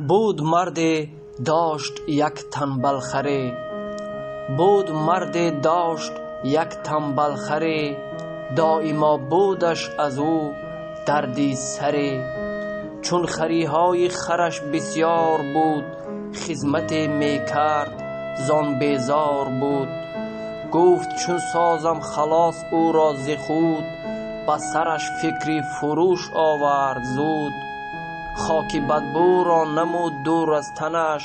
Буд марде дошт як танбал харе, буд марде дошт як танбал харе, доимо будаш аз ӯ дарди саре. Чун хариҳои хараш бисёр буд, хизмате мекард зон безор буд. Гуфт чун созам халос ӯро зи худ, ба сараш фикри фурӯш овард зуд. Хоки бадбӯро намуд дур аз танаш,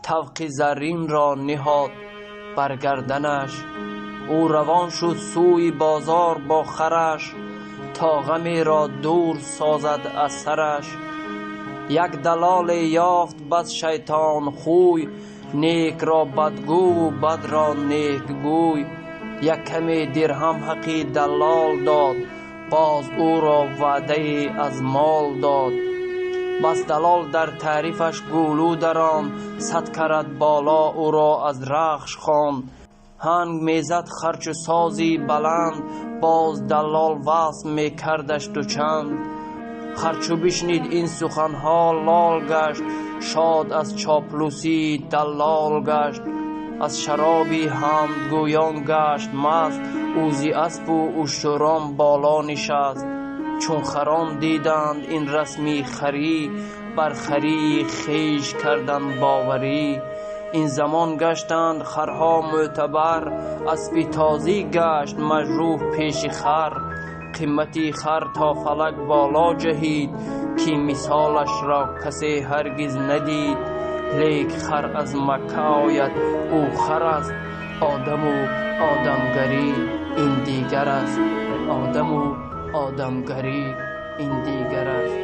тавқи зарринро ниҳод бар гарданаш. Ӯ равон шуд сӯи бозор бо хараш, то ғамеро дур созад аз сараш. Як далоле ёфт бас шайтонхӯй, некро бадгӯву бадро некгӯй. Як каме дирҳам ҳаққи даллол дод, боз ӯро ваъдае аз мол дод. Бас далол дар таърифаш гӯлӯ даронд, сад карат боло ӯро аз рахш хонд. Ҳанг мезад харчу сози баланд, боз даллол васф мекардаш дучанд. Хар чу бишнид ин суханҳо лол гашт, шод аз чоплусии даллол гашт. Аз шароби ҳамдгӯён гашт маст, ӯ зи аспу уштурон боло нишаст. Чун харон диданд ин расми харӣ, бар харии хеш карданд боварӣ. Ин замон гаштанд харҳо мӯътабар, аспи тозӣ гашт маҷрӯҳ пеши хар. Қимати хар то фалак боло ҷаҳид, ки мисолашро касе ҳаргиз надид. Лек хар аз Макка ояд, ӯ хар аст, одаму одамгарӣ ин дигар аст. Одаму одамгарӣ ин дигар аст.